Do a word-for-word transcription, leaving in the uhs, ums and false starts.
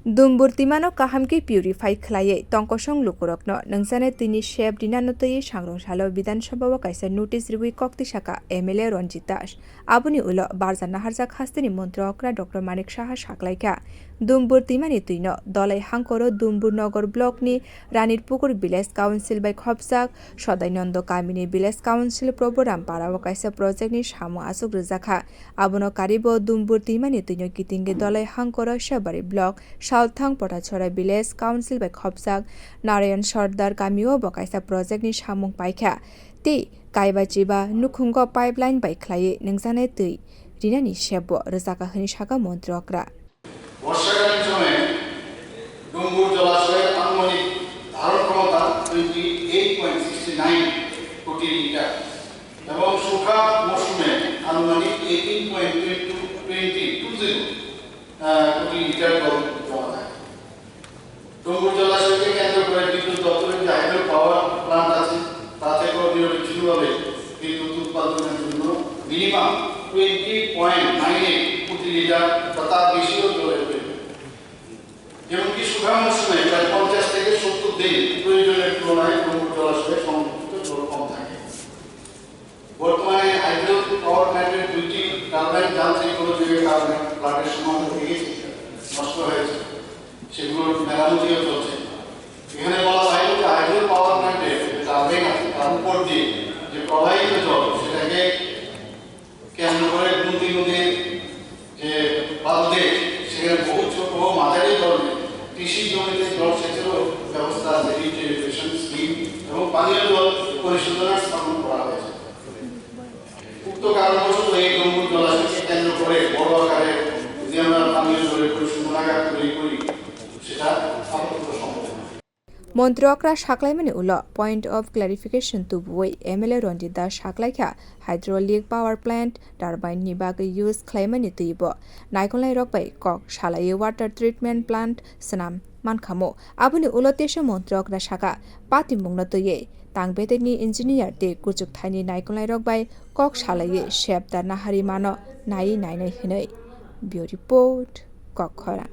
Dumbur twimano kaham khe purify khlaiwi tongkosong lukurokno nungjaknai twini sep rinano twiwi Sangrong salo Bidhan Sabha o kaisa notice riwi kok tisaka M L A Ranjit Das. Aboni ulo barja naharjak hasteni montri okra Doctor Manik Saha saklaikha, Dumbur twimani twino Dolai Hangkoro Dumbur Nogor block ni Ranirpukur Village Council bai khopjak Sodainondo kamini Village Council Proboram Para o kaisa project ni samung aswk rwjakha. Abono karibo Dumbur twimani twino kitingwi Dolai Hangkoro Sebari block Salthang Potachora Village Council bai khopjak Narayan Sardar kamio bo kaisa project ni samung paikha. Tei kaiba chiba nukhungo pipeline bai khlaiwi nungjaknai twi rinani sep bo rwjakha hwnwi sakha montri okra. বর্ষাকালীন সময়ে ডুম্বুর জলাশয়ের আনুমানিক ধারণ ক্ষমতা twenty eight point six nine কোটি লিটার এবং শুখা মৌসুমে আনুমানিক eighteen point twenty two zero কোটি লিটার জল জমা থাকে। ডুম্বুর জলাশয়কে কেন্দ্র করে বিদ্যুৎ দপ্তরের যে হাইড্রো পাওয়ার প্ল্যান্ট আছে, তা থেকেও নিরবিচ্ছিন্নভাবে বিদ্যুৎ উৎপাদনের জন্য minimum twenty point nine eight কোটি লিটার বা তার বেশিও জলের প্রয়োজন। এমনকি শুখা মৌসুমে প্রায় পঞ্চাশ থেকে সত্তর দিন প্রয়োজনের তুলনায় ডুম্বুর জলাশয়ে সংরক্ষিত জল কম থাকে। বর্তমানে হাইড্রো পাওয়ার প্ল্যান্টের দুইটি টারবাইন যান্ত্রিক গোলযোগের কারণে ফ্লাডের সমাধান হয়ে গেছে, নষ্ট হয়েছে, সেগুলোর মেরামতিও চলছে। এখানে বলা হয় যে হাইড্রো পাওয়ার প্ল্যান্টের যে টারবাইন আছে, তার উপর দিয়ে যে প্রবাহিত জল, সেটাকে কেন্দ্র করে গুমতি নদীর যে পাদদেশ, সেখানে বহু ছোট ও মাঝারি ধরনের কৃষি জমিতে জলসেচেরও ব্যবস্থা আছে, লিফট ইরিগেশন স্কিম এবং পানীয় জল পরিশোধনাগার স্থাপন করা হয়েছে। উক্ত কারণবশত এই ডুম্বুর জলাশয়কে কেন্দ্র করে বড় আকারে যদি আমরা পানীয় জলের পরিশোধনাগার তৈরি করি, সেটা আপাতত সম্ভব নয়। Montri okra saklaimani ulo point of clarification tubuwi M L A Ranjit Das saklaikha, hydraulic power plant turbine ni bagwi use khlaimani twibo naikolnairok bai kok salaiwi water treatment plant swnam mankhamu. Aboni ulo teisa montri okra saka, patimungno twiwi tang bedekni engineer tei kuchuk thaini naikolnairok bai kok salaiwi sep da nahari mano naiwi nainai hwnwi. Bureau Report, Kokkhorang.